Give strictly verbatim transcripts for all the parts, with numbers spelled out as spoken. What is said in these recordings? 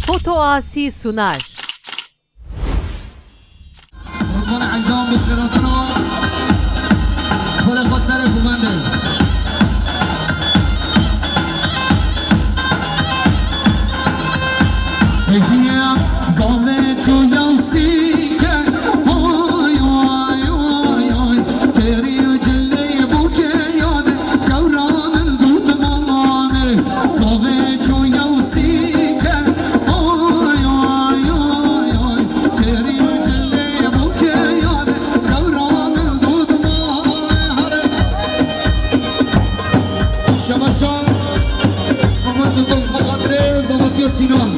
Foto Asî Sunar. Ridvan Ecdan bi xêratina xwe lê xwe serê guvendê. Hêviya zave çû yewsî ke, oy, oy, oy, oy, têrî û cilê bûkê yade, kewra min dût mame, zave çû yewsî ke, oy, oy, oy, oy, têrî û cilê bûkê yade, kewra min dût mame, here. Şebaşa, Umut Tutuk, bu xatirê zavetiya Sinan.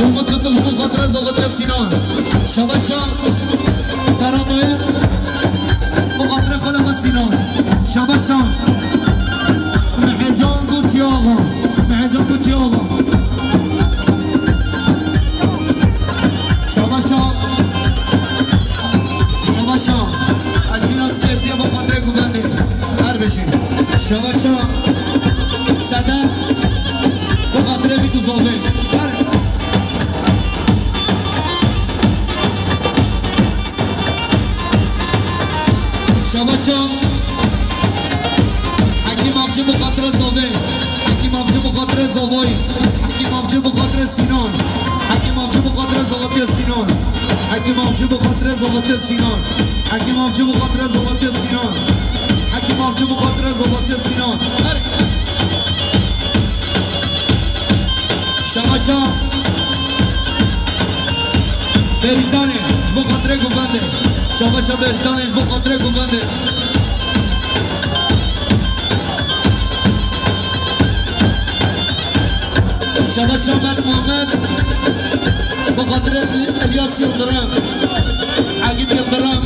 Umut Tutuk, bu xatirê zavetiya Sinan. Şebaşa, Ferhat Ayet, bu xatirê xalê xwe Sinan. Şebaşa, Mehecan Guçiyaga, Mehecan Guçiyaga. Şebaşa, Şebaşa, ez jî rast pêr diye bo xatirê guvendê. Her bijî. Şebaşa, Sedef, bo xatirê vî duzovê. Her. Şebaşa, Hekîm Avcı bo xatirê zovê. Hekîm Avcı bo xatirê zovayî. Hekîm Avcı bo xatirê Sinan. Hekîm Avcı bo xatirê zavetiya Sinan. Hekîm Avcı bo xatirê zavetiya Sinan. Hekîm Avcı bo xatirê zavetiya Sinan. Hekîm Avcı bo xatirê zavetiya Sinan. Her. Şebaşa. Berîtanê, ji bo xatirê guvendê. Şebaşa Berîtanê, ji bo xatirê guvendê. Şebaşa Mert Muhammed, bo xatirê İlyas Yıldırım, Egîd Yıldırım,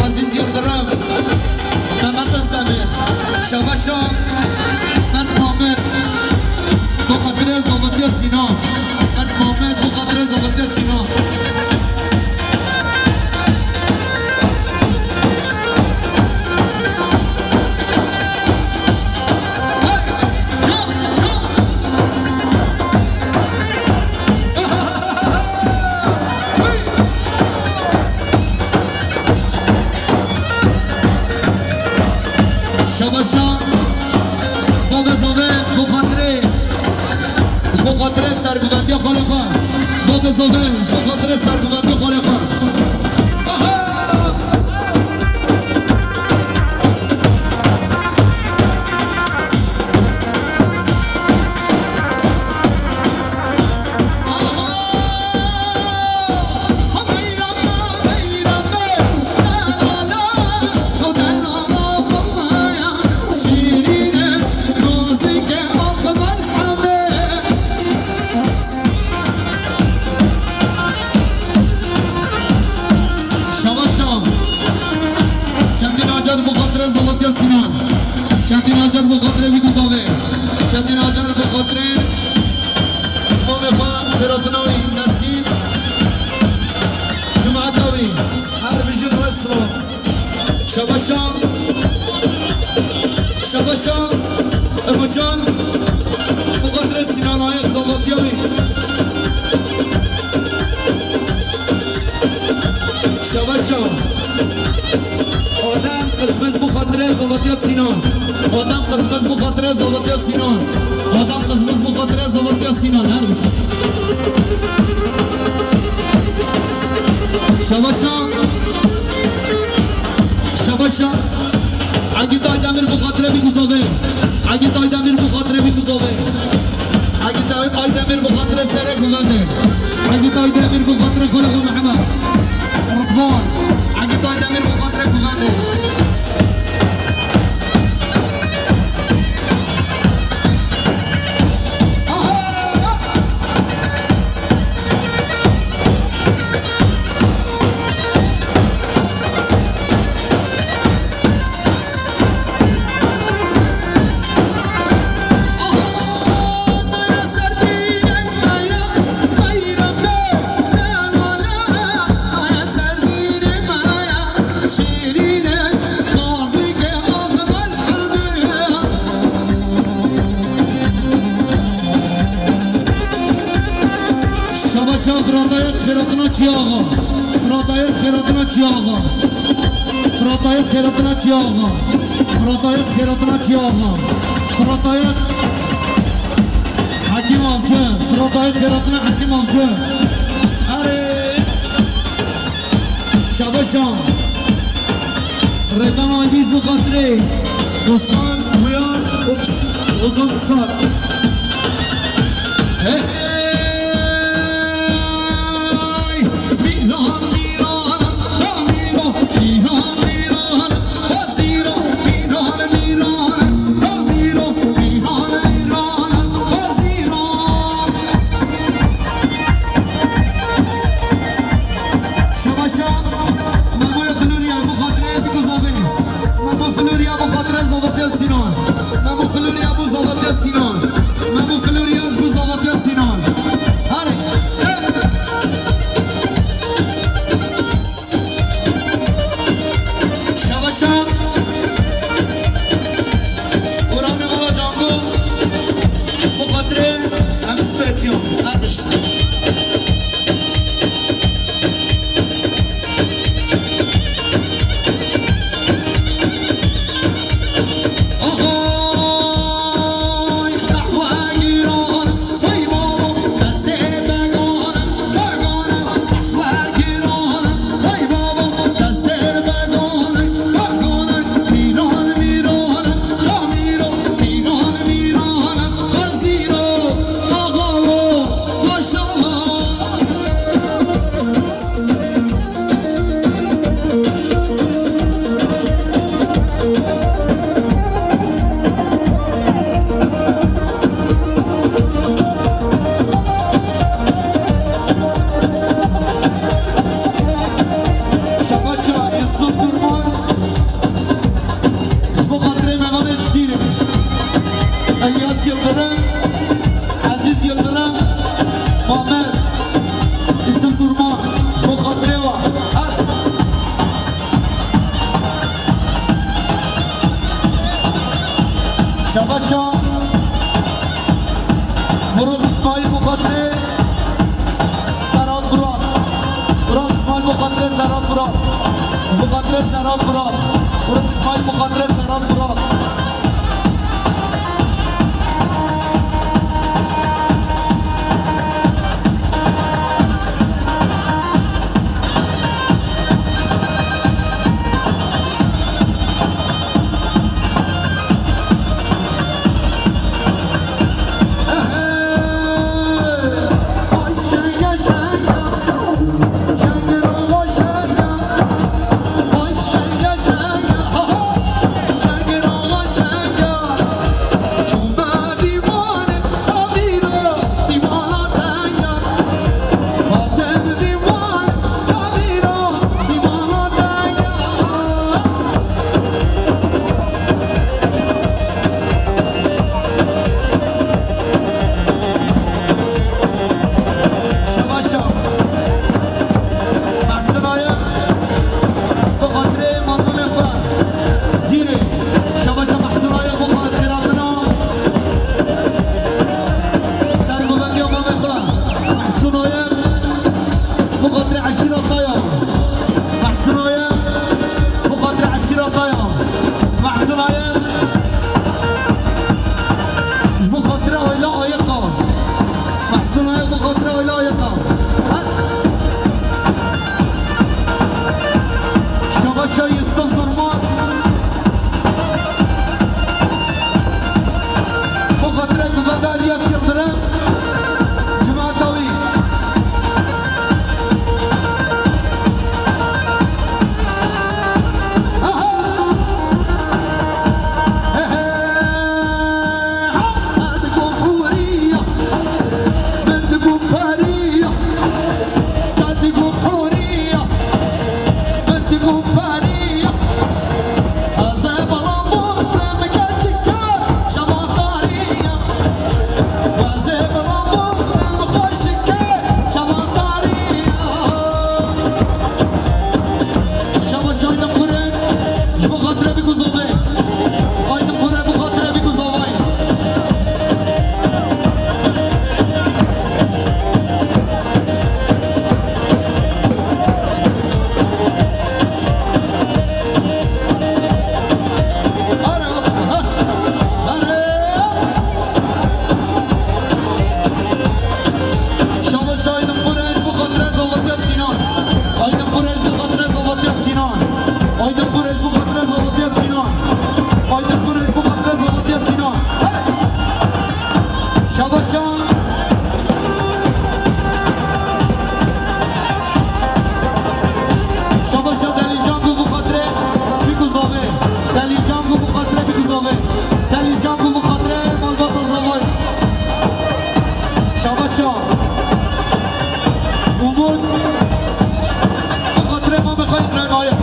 Aziz Yıldırım, Mehmet Özdemir. Şebaşa Mert Muhammed, bo xatirê zavetiya Sinan. Mert Muhammed, bo xatirê zavetiya Sinan. Şebaşa Babê Zovê, bo xatirê, ji bo xatirê serguvendiya xalê xwe. Babê Zovê, ji bo xatirê serguvendiya xalê xwe. Aha! Şebaşa. Çendîn acar bo xatirê zavetiya Sinan. Çendîn acar bo xatirê vî duzovê. Çendîn acar bo xatirê zimanê xwe, xêratina wî, Nesîm, cemaeta wî. Her bijîn, rest silav. Şebaşa. Şebaşa. Emocan. Bo xatirê Sinan Ayek zavetiya wî. Şebaşa. Adem Qizmiz bo xatirê zavetiya Sinan. Adem Qizmiz bo xatirê zavetiya Sinan. Adem Qizmiz bo xatirê zavetiya Sinan. Her bijî. Şebaşa. Şebaşa. Egîd Aydemir bo xatirê vî duzovê. Egîd Aydemir bo xatirê vî duzovê. Egîd Aydemir bo xatirê serê guvendê. Egîd Aydemir bo xatirê xalê xwe Mihemed. Ridvan. Egîd Aydemir bo xatirê guvendê. Firatayê xêratina çi axa? Firatayê xêratina çi axa? Firatayê xêratina çi axa? Firatayê xêratina çi axa? Firatayê Hekîm Avcı. Firatayê xêratina Hekîm Avcı. Erê. Şabaşa. Rêbana Îngilîz bi xatirê Osman Huyar û Ozan Pisar. Hey! Mîran, mîran, da mîro, mîran, mîran, da zîro, mîran, mîran, da mîro, mîran, mîran, da zîro. Şabaşa, Memoya Florya, bu xatirê tu kuzavê. Memo Florya, bu xatirê zavatiya Sinan. Memo Florya, bu zavatiya Sinan. Memo Florya, bu zavatiya Sinan. Hadi. Şabaşa. Uranê mala Cango. Bu xatirê em spetiyon. Alkış. Şabaşa Yusuf Kurban. Ji bo xatirê Mehmet Şîrin, Elyas Yıldırım, Aziz Yıldırım, Muhammed, Yusuf Kurban, ji bo xatirê we. Her Şabaşa. Murat İsmail bu xatirê Serhat Murat. Murat İsmail bu xatirê Serhat Murat. Bu xatirê Serhat Murat. Murat İsmail bu xatirê Serhat Murat. Şabaşa. Mehsinaye. Bi xatirê mezûnê xwe. Zîrê. Şabaşa Mehsinaye bi xatirê xêratina. Ser bi vendiya mamê xwe. Mehsinaye. Bi xatirê eşîreta ya. Mehsinaye. Bi xatirê eşîreta ya. Mehsinaye. Ji bo xatirê aile ayiqa. Mehsûnaya bi xatirê aile ayiqa. Şabaşa Yusuf Durman. Bu xatirê bi veda Elyas Yıldırım. Cemaat dawî. Aha! He he! Min dibû hûriya, min dibû perî. Şabaşa. Umut. Bi xatirê Mamê xwe yê Rengayî.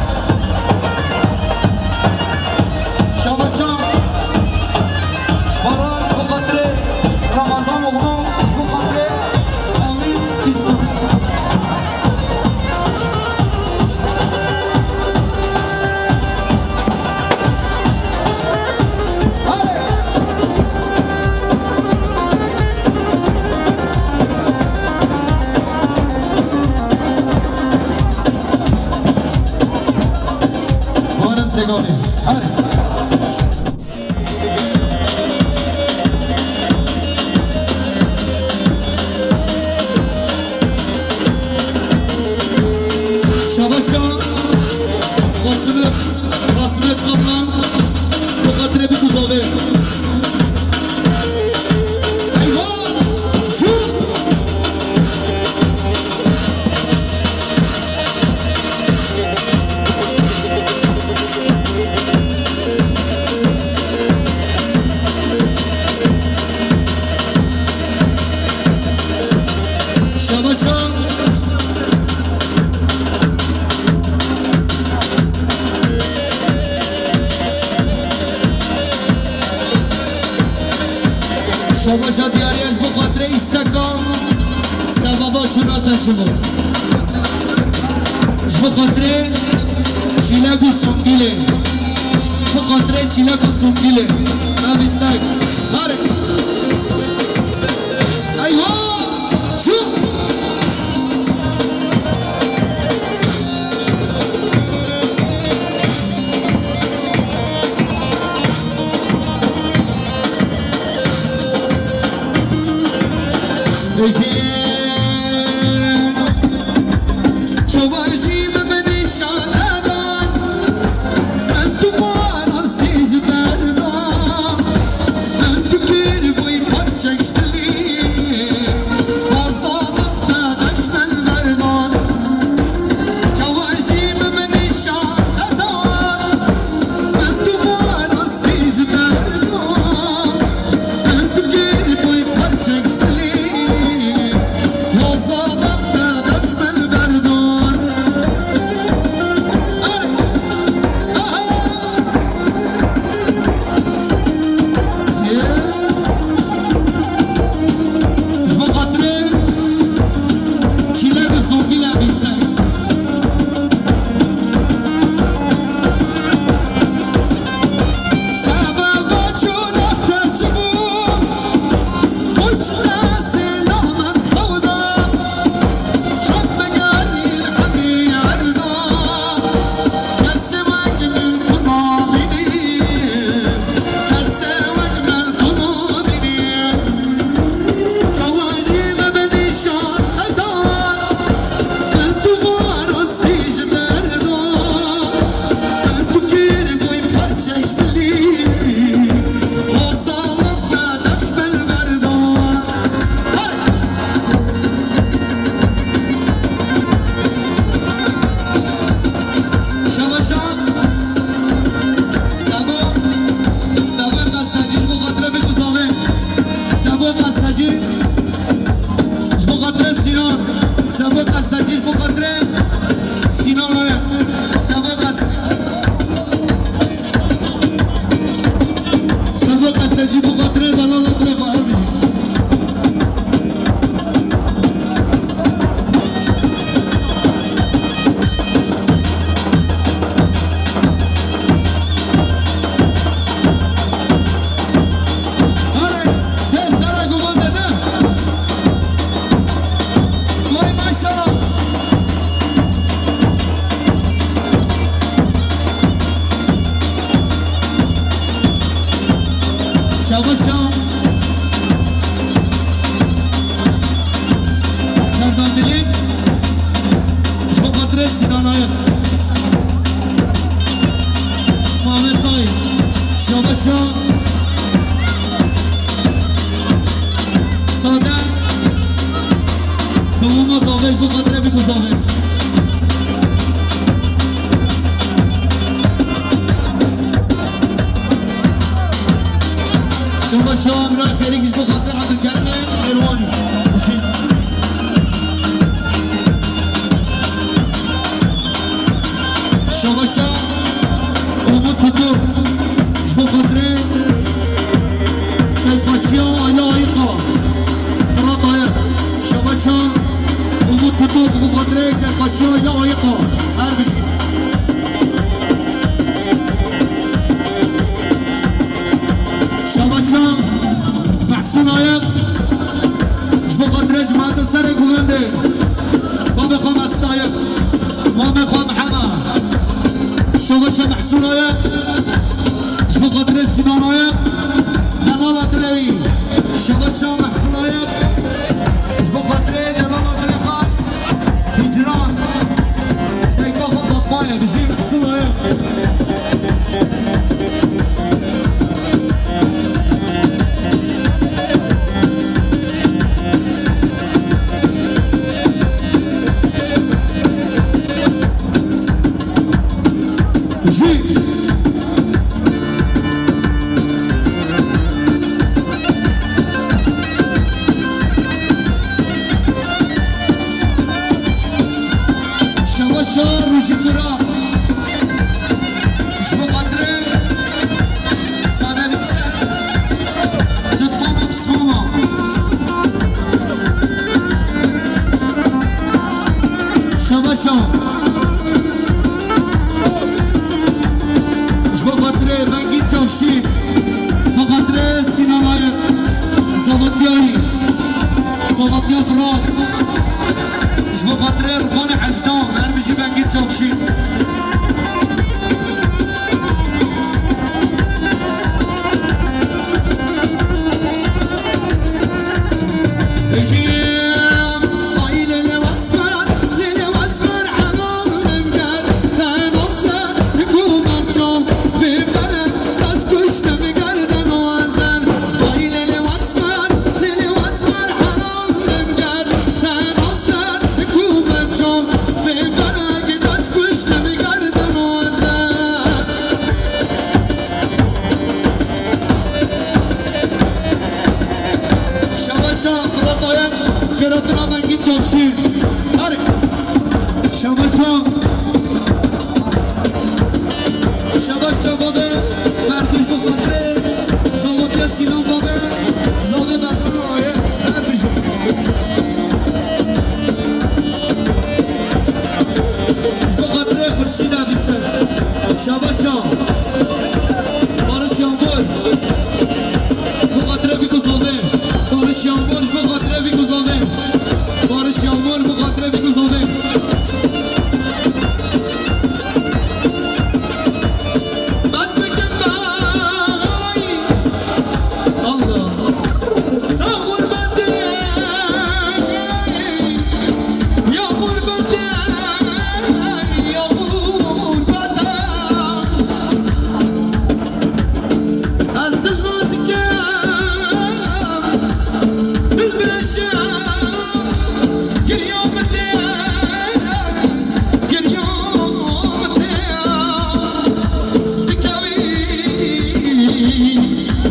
Şabaşa. Baran bi xatirê Ramazan oğlu, bi xatirê Emîn Kîstûr. Baran Seganî. Hadi. Şabaşa Qasim, Qasim Kaplan, bi xatirê Bîk û Zavê. Eyvah! Şû! Şabaşa. Şabaşa diyariye ji bo xatirê îsteka. Sebaba çûna te çi bû? Ji bo xatirê çîlek û sungîlê. Ji bo xatirê çîlek û sungîlê. Ev îstek. Hare. Eywa! Çû! Ji bo xatirê çîlek û songîlê bîste. Şabaşa. Sebo. Sebo Qastacî ji bo xatirê Bîk û Zavê. Sebo Qastacî ji bo xatirê Sinan. Sebo Qastacî ji bo xatirê Sinan Oya. Sebo Qas-, Sebo Qastacî ji bo xatirê Dalal Abdullah Bahar bijî. Are, dê sera guman de ne. Vay maşallah. Şabaş şabaş. Serdar Dilî. Ji bo xatirê Sinan Ayat. Muhammed Tay. Şabaşa. Sade. Dewama Zavê ji bo xatirê Bîk û Zavê. Şabaşa Emrah Xêrîk ji bo xatirê Abdulkerim Merwan. Şaşa Ayiqa, her bijî. Şabaşa Mehsûn Ayiq, ji bo xatirê cemaetê Serê Guvendê, babê xwe Mest Ayiq, mamê xwe Mihema. Şabaşa Mehsûn Ayiq, ji bo xatirê Sînan Ayiq, delala dilê wî. Şabaşa Mehsûn Ayiq, ji bo xatirê delala dilê xwe. Hicran. Dayka xwe Fatma ye, bijî Mehsûn Ayiq. Bijî. Şeweşa Rojî Kura. Ji bo xatirê Sade Biçe. Di pama pismama. Şeweşa. Ji bo xatirê Vengî Çavşî, ji bo xatirê Sînan Ayiq, Zavatiyayî, Zavatiya Firat, ji bo xatirê Ribanê Hecdan, her bijî Vengî Çavşî. Şeweşa Firatayek, Firatına Mengî Çavşî. Her Şeweşa. Şeweşa babe, Berdiş bu xatre. Zavatiya Sinan babe, Zave Berdiş. Her bir şey. Ji bo xatirê Xurşîda dîste. Şabaşa. Barış Yağmur. Ji bo xatirê Bîk û Zovê. Barış Yağmur, ji bo xatirê Bîk û Zovê. Barış Yağmur, ji bo xatirê Bîk û Zovê. Bes bikim bay. Allah. Sağ gurbetê, ya gurbetê, ya gurbetê. Ez dil nazikim, dil beşim, girya min tê, girya min tê. Dikevî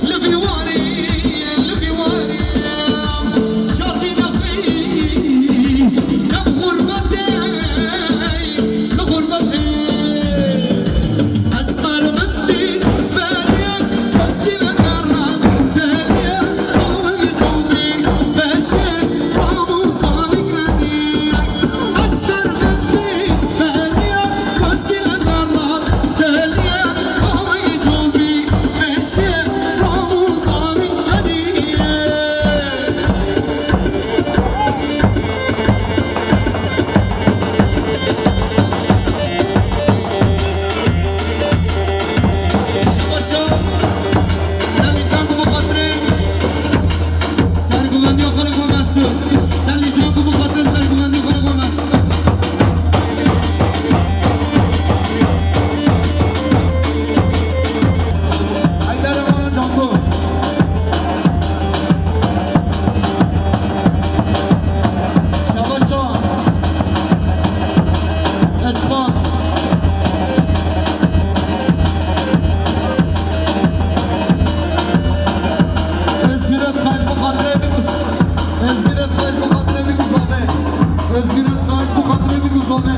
li vî warî, li vî warî, çardî nexî, ne bi xurbetê, li xurbetê. Ez mermendî beriyek, ez dîle zerra, deriyek, owe yecûbî, beşê, ramû zalî kenî. Ez mermendî beriyek, Serguvendiya xwe li xwe Mesûd. Delî can ku bi xatir serguvendiya xwe li xwe Mesûd. Heyder Eman Canku. Şabaşa. Esma. Özgür Özkaç bu kadre bir Özgür Özkaç bu kadre bir uzanı. Özgür Özkaç bu kadre bir uzanı.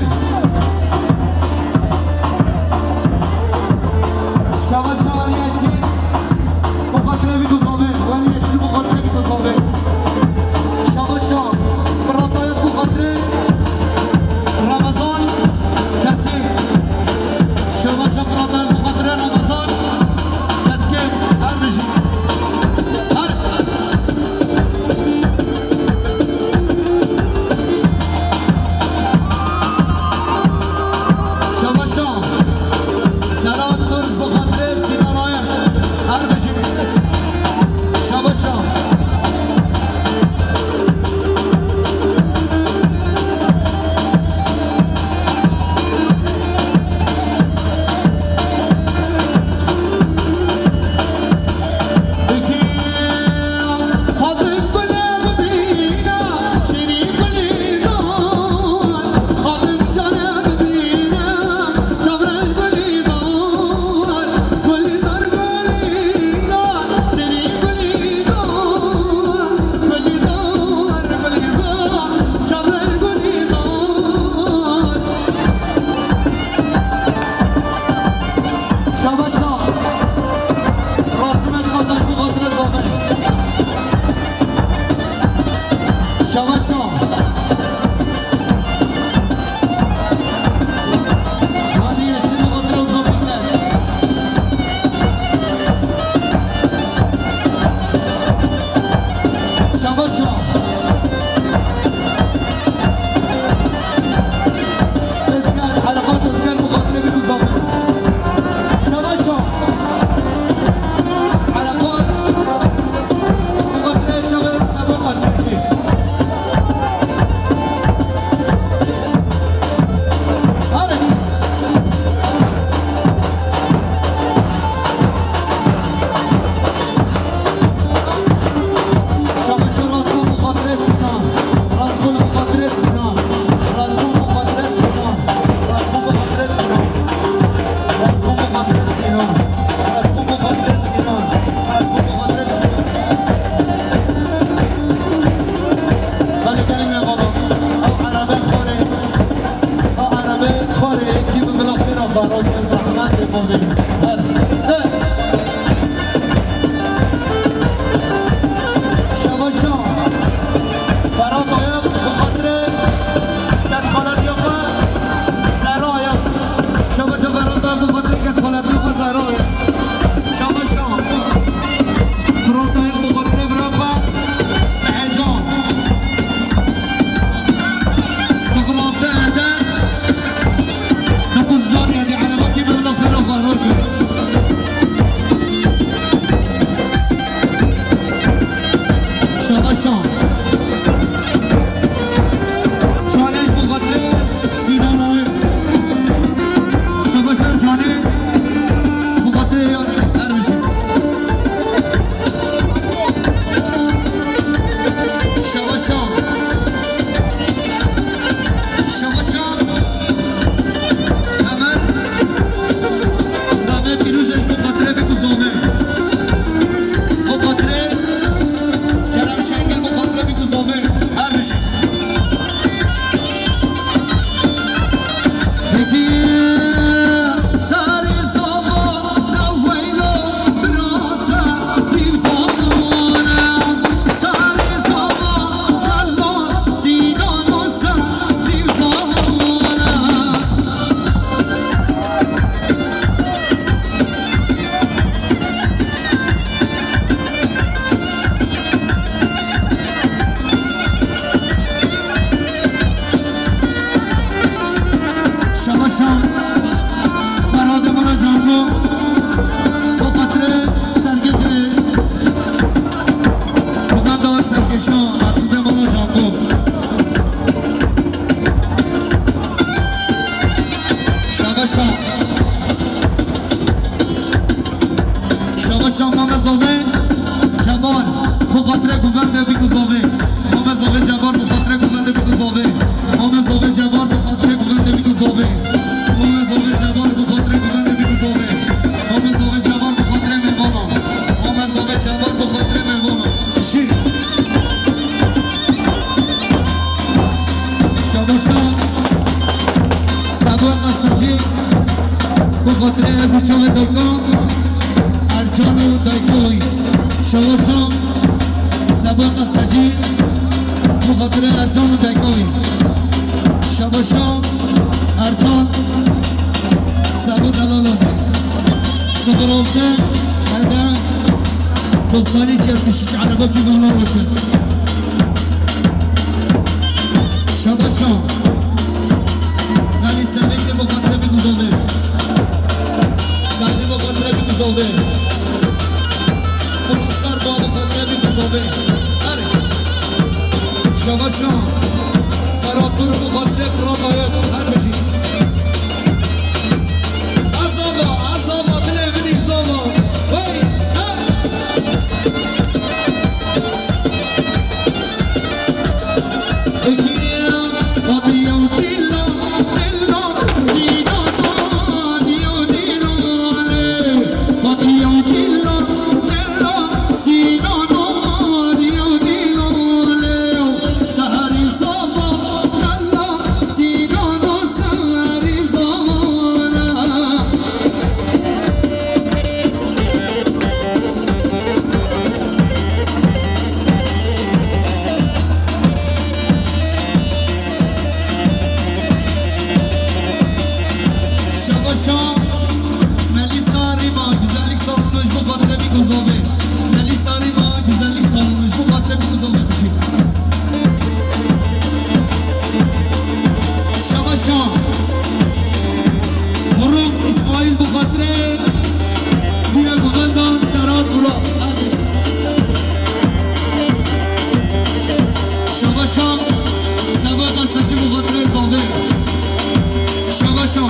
Şabaşa Ali Yeşil bu kadre bir uzanı. Ali Yeşil bu kadre bir uzanı. Şabaşa. Fırat Ayak bu kadre. Şabaşo. Hadi yeşil oturup zopikler. Şabaşo. Tezkar, Arafat Tezkar, bu kadar bir uzatma. Şabaşo. Arafat. Şabaşa. Ferhat ayak, bu xatirê destxaletiya xwe, Zehra ayak. Şabaşa Ferhat ayak, bu xatirê destxaletiya xwe, Zehra ayak. Şabaşa. Ferhat ayak, bu xatirê bira xwe, Heyecan. Sıkıntı erde. Dokuz zor yani, araba gibi lafına var o gün. Şabaşa. Çalış bu kadar Sinan abi. Şabaşa canı bu kadar ya, her bir şey. Şabaşa. Şabaşa. Hemen. Rame Pîroz ji bo xatirê bê ku zove. Bo xatirê Kerem Şengil bo xatirê bê ku zove. Her bijî. Peki, sarê zava, naveylo, birasa, pîr zava. Şabaşa, Ferhadê Mala Cango, bo xatirê serkêşê, buganda serkêşa, Mesûdê Mala Cango. Şabaşa. Şabaşa Mame Zovê Cebar, bo xatirê guvendê bî ku zovê. Mame Zovê Cebar, bo xatirê guvendê bî ku zovê. Mame Zovê Cebar, bo xatirê guvendê bî ku zovê. Mame Zovê Cebar, bo xatirê guvendê bî ku zovê. Mame Zovê Cebar, bo xatirê mêvana. Mame Zovê Cebar, bo xatirê mêvana. Şî. Şabaşa. Sabo Qasacî. Bo xatirê her du çavê dayka. Ercan û dayka wî. Şabaşa. Sabo Qasacî. Bo xatirê Ercan û dayka wî. Şabaşa. Ercan. Sabo delala wî. Sıfır altı, elde, doksan üç, yetmiş üç, araba ki bunlar bakın. Şabaşa. Xalî Sevîkli bo xatirê bî ku zovê. Sevîkli bo xatirê bî ku zovê. Sar bo xatirê bî ku zovê. Her. Şabaşa. Saratur bo xatirê Fırat Ayet. Her bijî. Azava, azava, bilê min î zava. Hey, hey. Şabaşa, Seba Kastaçî bi xatirê zavê. Şabaşa.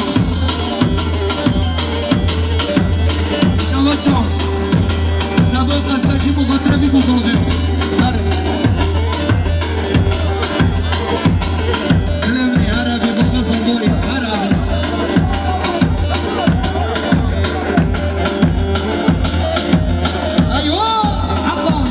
Şabaşa. Seba Kastaçî bi xatirê bî ku zavê. Her. Dilê min ê, her hebî, baba zavê, her hebî. Eywa! Heqan!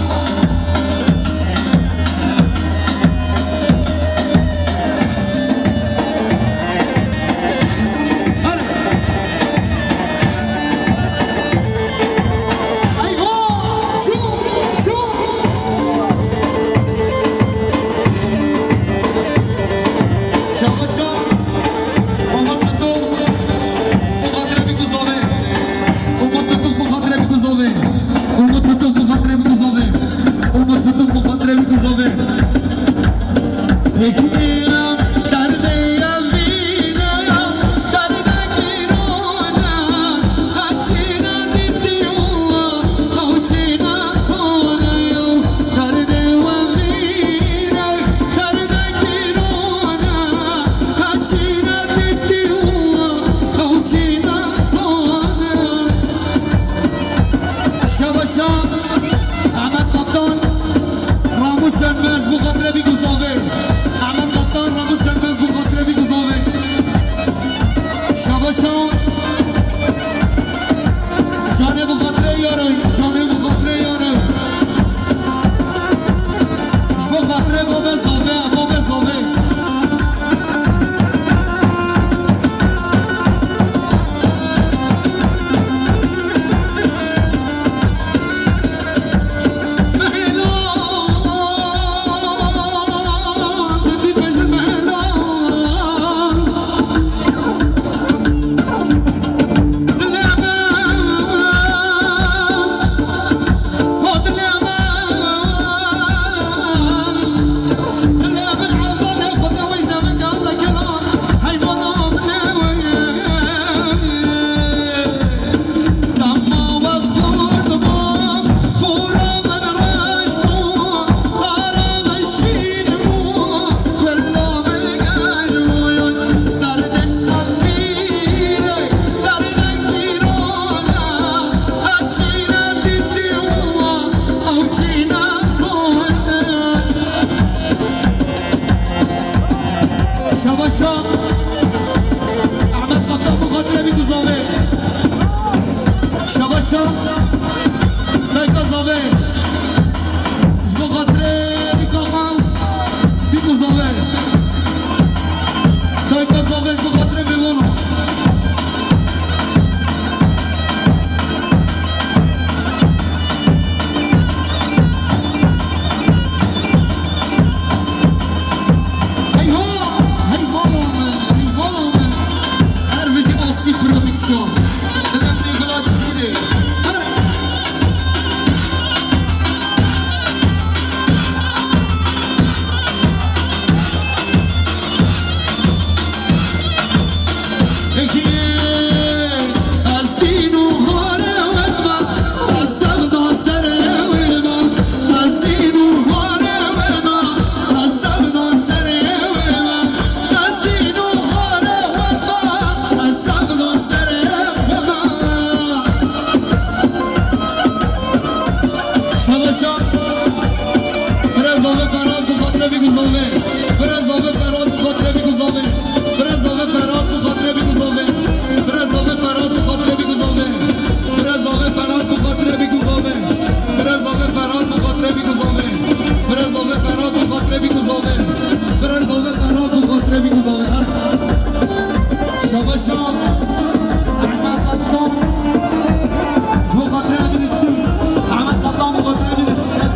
Umut tutuk bu xatirê bî ku zavê. Umut tutuk bu xatirê bî ku zavê. Umut tutuk bu xatirê bî ku zavê. Peki, derdê ya vîna ya, derdê kîrona, açîna dîtî wa, ew çîna sona ya, derdê we vîna, derdê kîrona, açîna dîtî wa, ew çîna sona. Şabaşa Ahmet Kaptan, Ramu Sönmez bu xatirê bî ku zavê. Ahmet Kaptan, Ramu Sönmez bu xatirê bî ku zavê. Şabaşa. Canê bu xatirê yarın, canê bu xatirê yarın. Ji bo xatirê baba zavê, baba zavê. Şabaşa Ahmet Kaptan bu xatirê bî ku zavê. Şabaşa Dayka zavê. Ji bo xatirê bî kaka bî ku zavê. Dayka zavê ji bo xatirê mêvana. Hey ho! Hey mala min, hey mala min. Her bijî Asî Prodüksiyon. Dilem nêvila Cizîrê. Her Şabaşa. Biraz daha Ferhat bu xatirê bî ku zavê. Biraz daha Ferhat bu xatirê bî ku zavê. Biraz daha Ferhat bu xatirê bî ku zavê. Biraz daha Ferhat bu xatirê bî ku zavê. Biraz daha Ferhat bu xatirê bî ku zavê. Biraz daha Ferhat bu xatirê bî ku zavê. Biraz daha Ferhat bu xatirê bî ku zavê. Biraz daha Ferhat bu xatirê bî ku zavê. Şabaşa. Ahmet Kaptan. Bu xatirê bî ku zavê. Ahmet Kaptan bu xatirê bî ku zavê.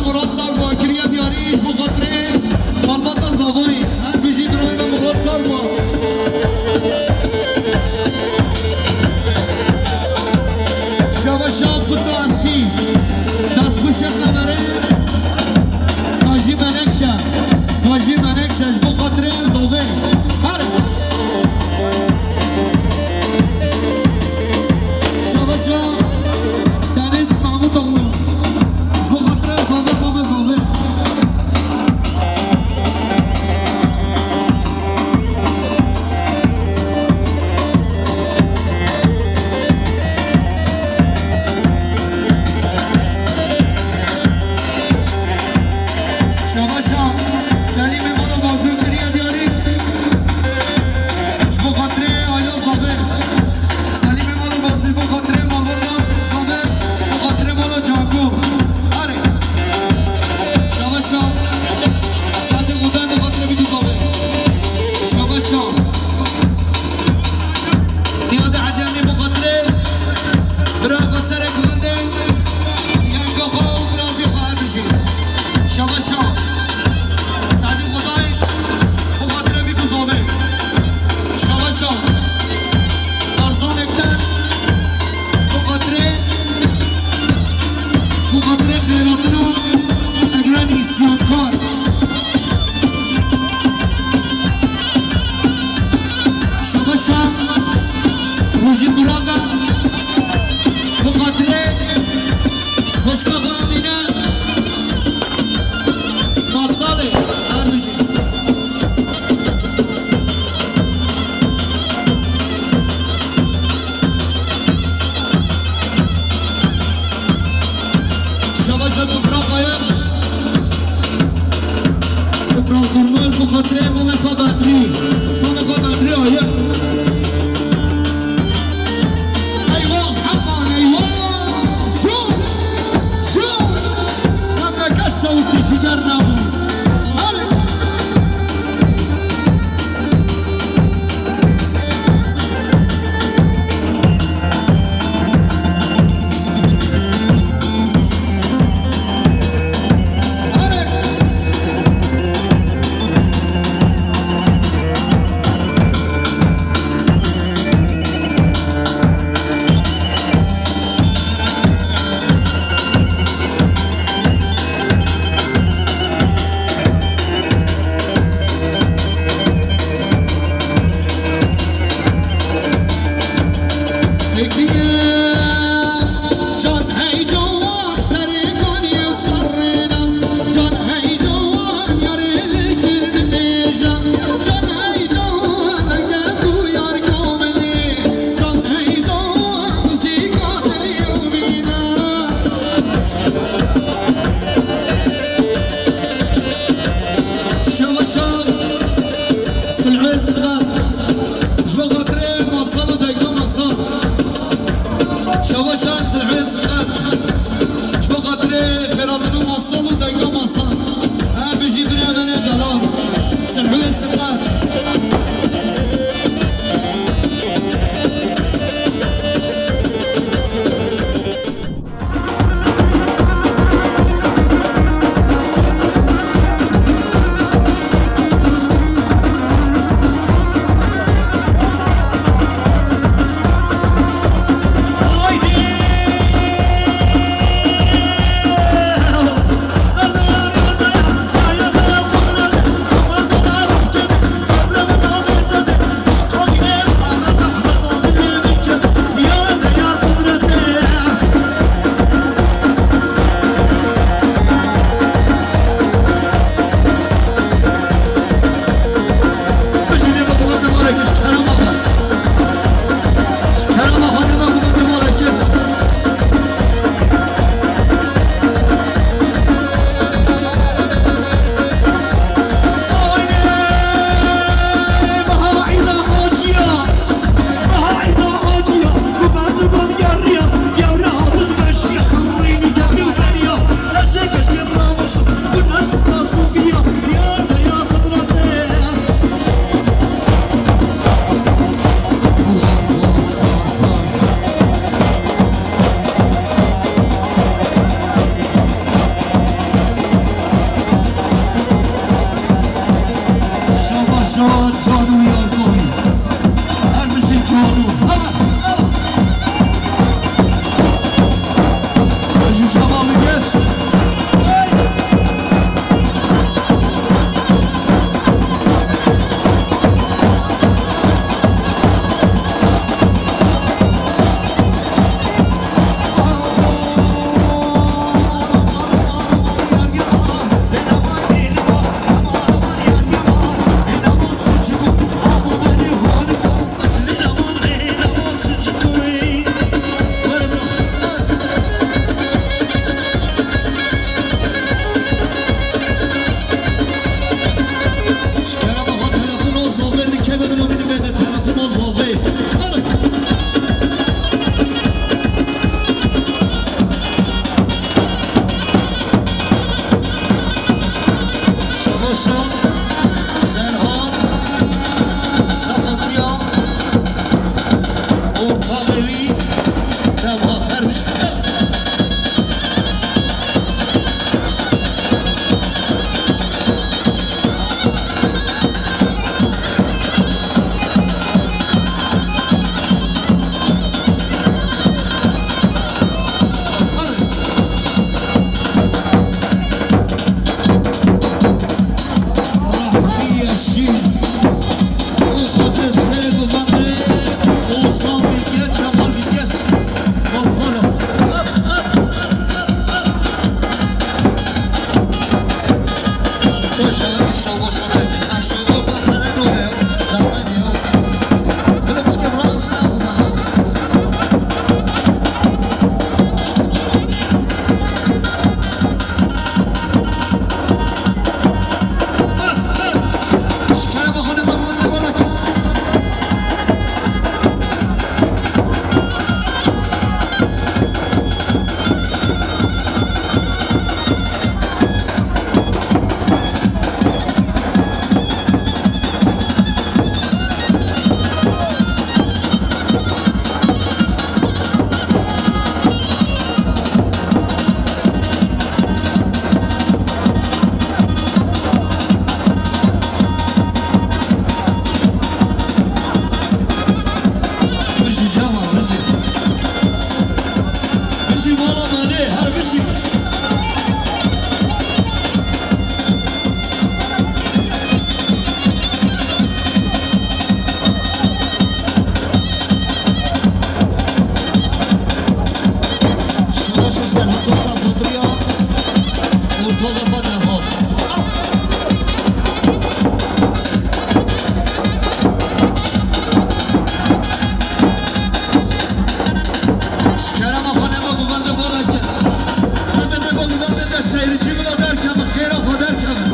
Murat Sarma kiriye diyarî ji bo xatirê malbata Zavayê. Her bijî birayê me Murat Sarma. Şeveşa Fıtı Arsî. Destxweşe qemere. Najî Menekşe. Najî Menekşe ji bo xatirê Zavê. Her. Şeveşa Deniz Mahmutoğlu. Ji bo xatirê Zavê, Zavê, Zavê. Şeveşa Selîmê Mala Bazû kiriye diyarî. Ji bo xatirê aila Zavê. Selîmê Mala Bazû ji bo xatirê malbata Zavê, bo xatirê mala Canku. Erê. Şeveşa. Saetê Xwedayê bo xatirê vî du Zavê. Şeveşa. Niyadê Ecemî bo xatirê bira xwe serek xwendê, yenga xwe û birazê xwe her bijî. Şeveşa. Saetê Xwedayê bo xatirê vî du Zavê. Şeveşa. Barzan Ekter. Bo xatirê, bo xatirê xeyratina Egren îsyankar. Şeveşa Rojî Buraga. Bo xatirê xwişka xwe Emîne. Masalê, her bijî. Şeveşa Toprak Ayak. Toprak Durmaz bo xatirê mamê xwe Bedrî. Mamê xwe Bedrî Ayak. Eyvah, heqan eyvah. Şo, şo. Memleket şewitî ciger nebû. Her Şeveşa Silhê Siqet. Ji bo xatirê Masal û Degla Masal. Şeveşa Silhê Siqet. Ji bo xatirê xêratina Masal û Degla Masal. Her bijî birê min ê delal. Silhê Siqet. Kerema xwe nema guvende bala ke. Hadi nema guvende de seyirci bila derkevin, xêra xwe derkevin.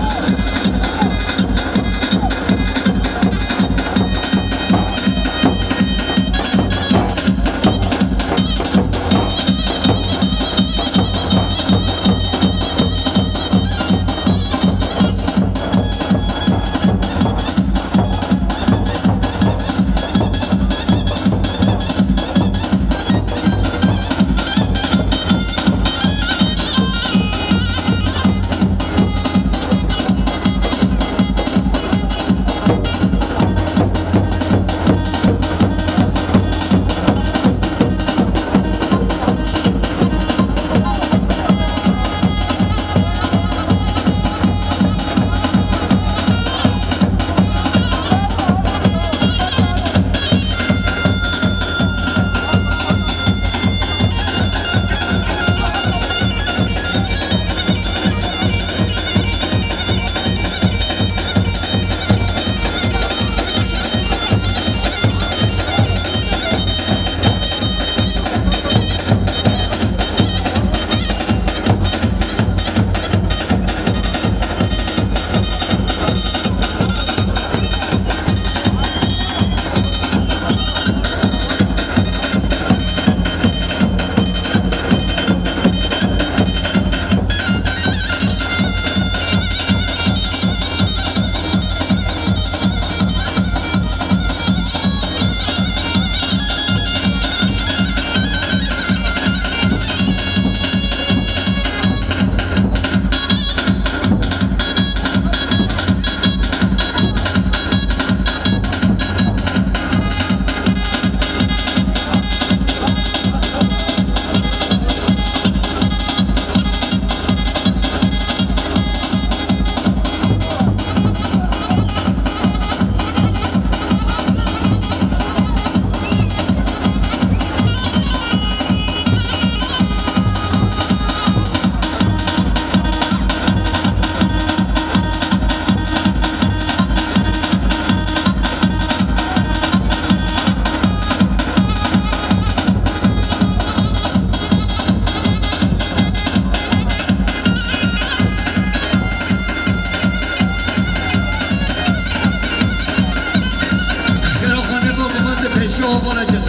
Xêra xwe nêba, bi min de pêşiya wan e gel.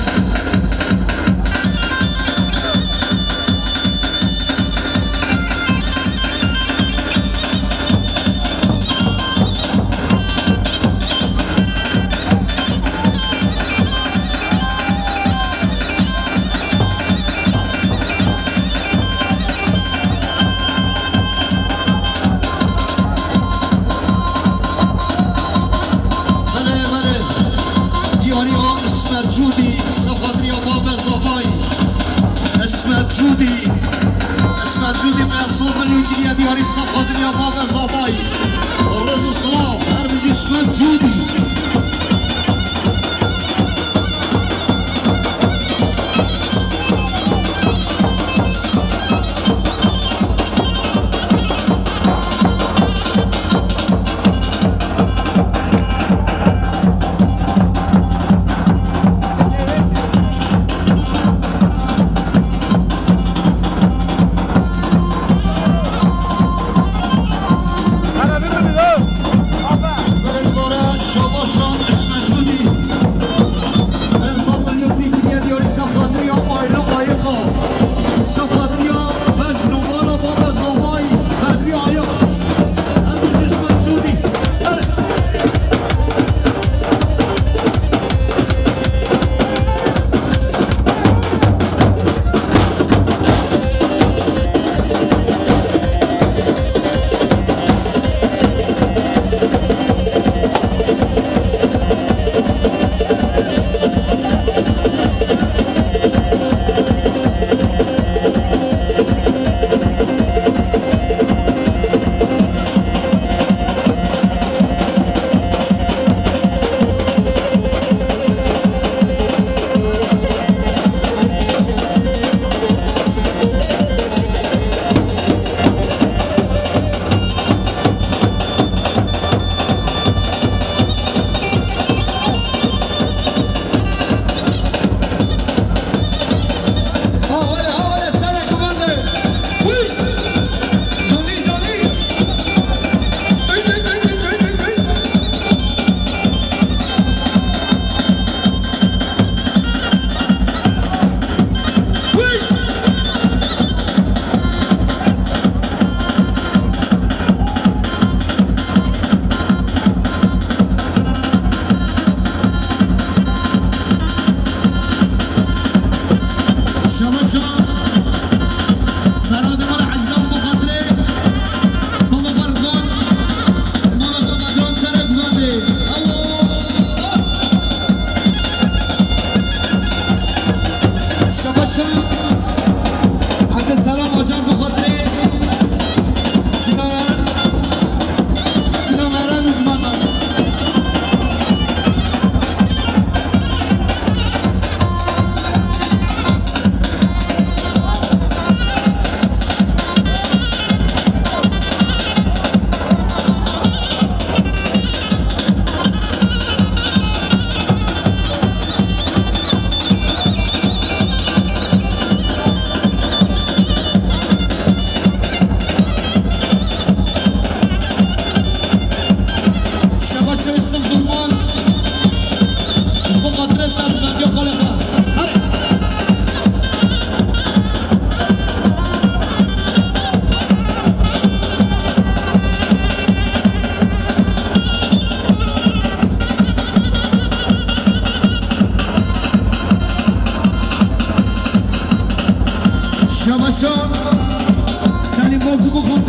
Belê, belê. Diyariya Ismet Cûdî, sefxatiriya Babê Zavayî. Ismet Cûdî. Ismet Cûdî, me sal milyon kiriye diyarî sefxatiriya Babê Zavayî. Riz û silav, her bijî Ismet Cûdî.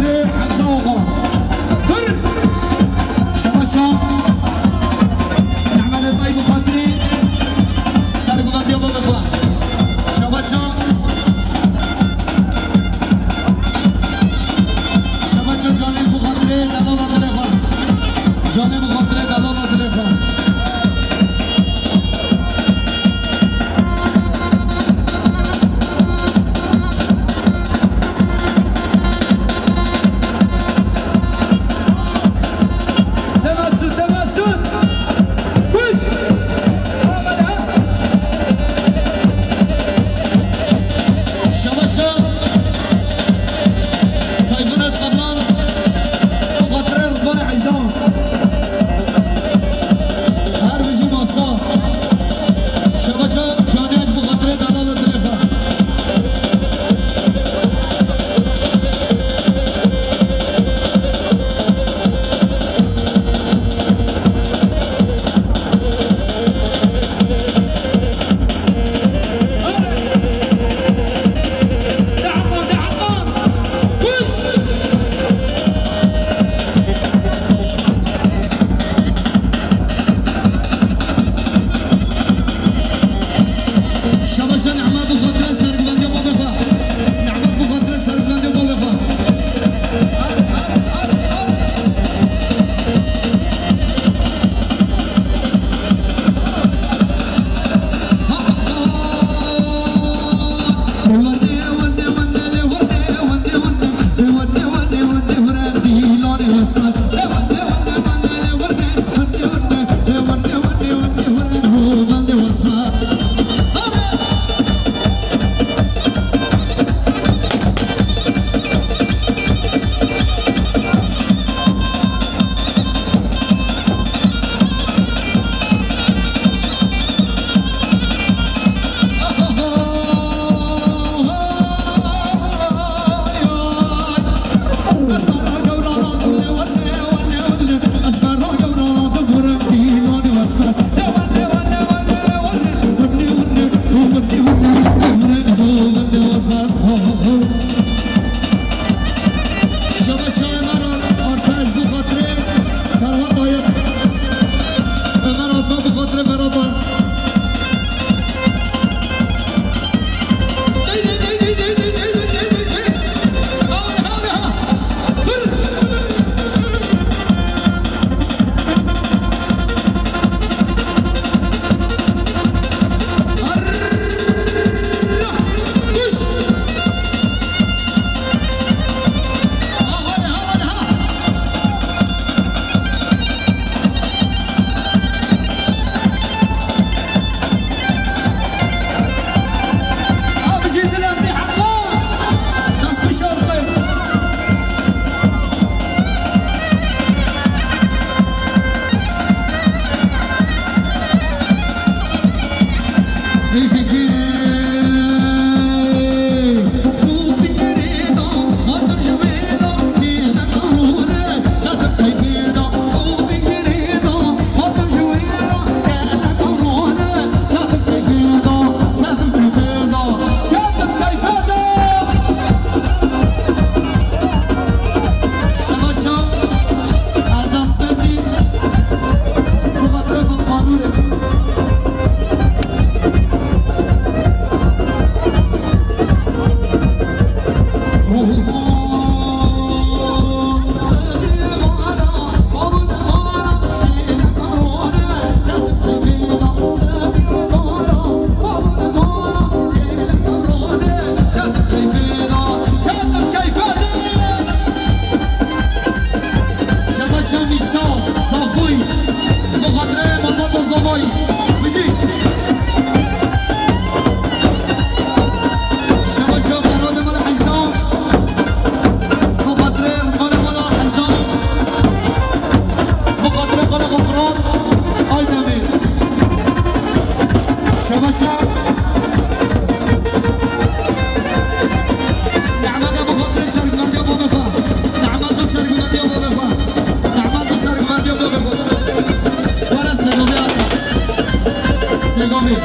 Hemza Oğan. Dur! Şabaşa. Nehmedê Tayyip Xatirê. Serguvendiya bavê xwe. Şabaşa. Şabaşa canê bi xatirê delala dilê xwe. Canê bi xatirê delala dilê xwe. Dema sud, dema sud. Kuş. Amele. Şabaşa. Tayfun Özkaplan. Xatirê Rizvanê Heyzan. Her bijî masa. Şebeca canê ez bi xatirê delala dilê xwe. Şabaşa Nehmet bi xatirê serguvendiya bavê xwe. Nehmet bi xatirê serguvendiya bavê xwe. Şebeşa Ömer Ar-, Artaş bi xatirê Ferhat Ayet. Ömer Artaş bi xatirê Ferhat Ayet. Şebaşa Mîsa, Saxoyî, ji bo xatirê Malbata Zavayî. Bijî. Şebaşa Ferhatê Mala Hejdan, ji bo xatirê Rizvanê Mala Hejdan, ji bo xatirê Xala Xofran, Aydemîr. Şebaşa. Nehmeta bi xatirê serguvendiya bavê xwe. Nehmeta serguvendiya bavê xwe. Nehmeta serguvendiya bavê xwe. Were Sêgomê hate. Sêgomê.